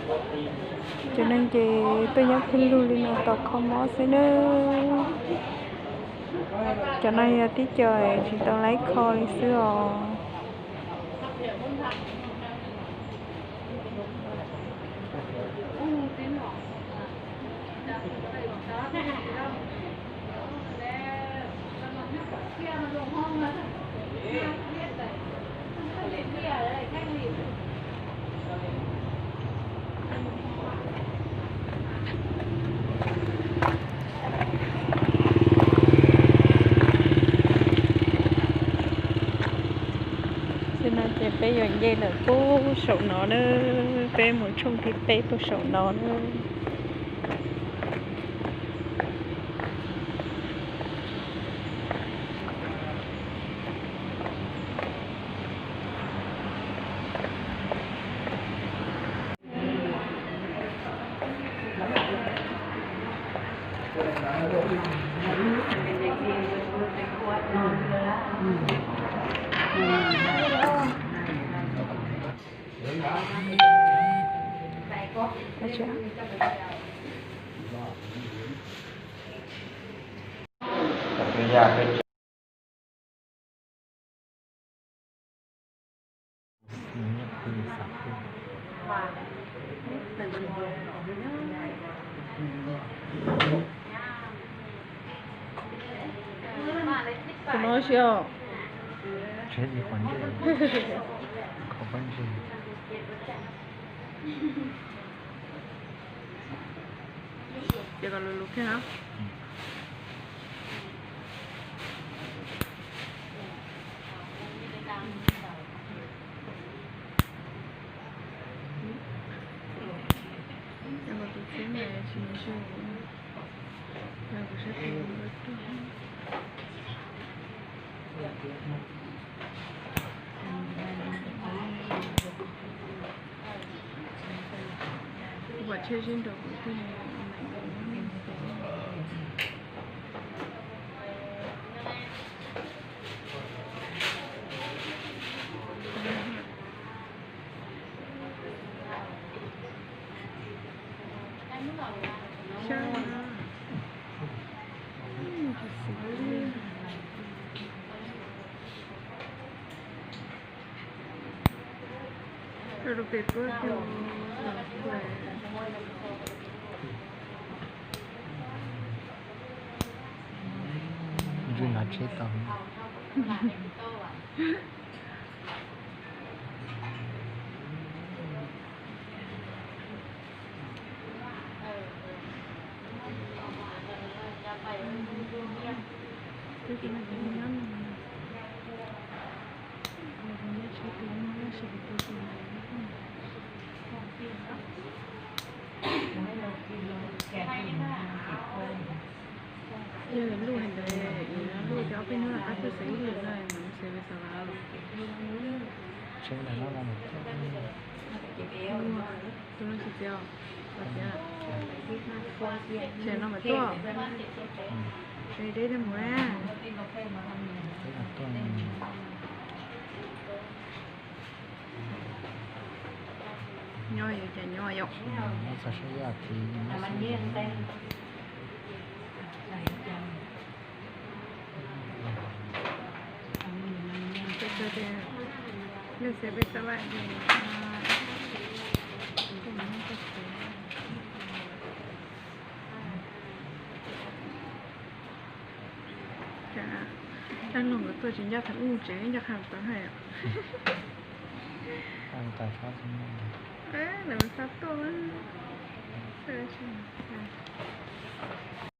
Cov neeg ces tuaj nyob pheej lug li no tos kho mob xwb nawb. Cov no yog tib co tsis tau laib kho li xwb os. Tam sim no ces peb yuav nce lawm puag saum no na, peb mus tshooj thib peb puag saum no na. Tus no siab. Ces kom lus lus kiag na. Tus txiv ne tsis zoo, kuv saib tus no. Kuv pom tshiab zib nrog kuv thiaj li meem. Rau pem puab tus, ntswg hnav tsheb tau. Yog luj heev ntawd, luj cov peb hnub no qab txawj xav ib lwm no mas xav xav los. Tus no tsis txiv os, tsis txiv. Ces no mas tuaj. Deb deb mus na. Nyob yus cas nyob yom. Leej txiv peb xav laj ces dab laug nkawd tuaj tsis ncaj thaum ub tsev ncaj qha tau hais. Lawv xav tuaj.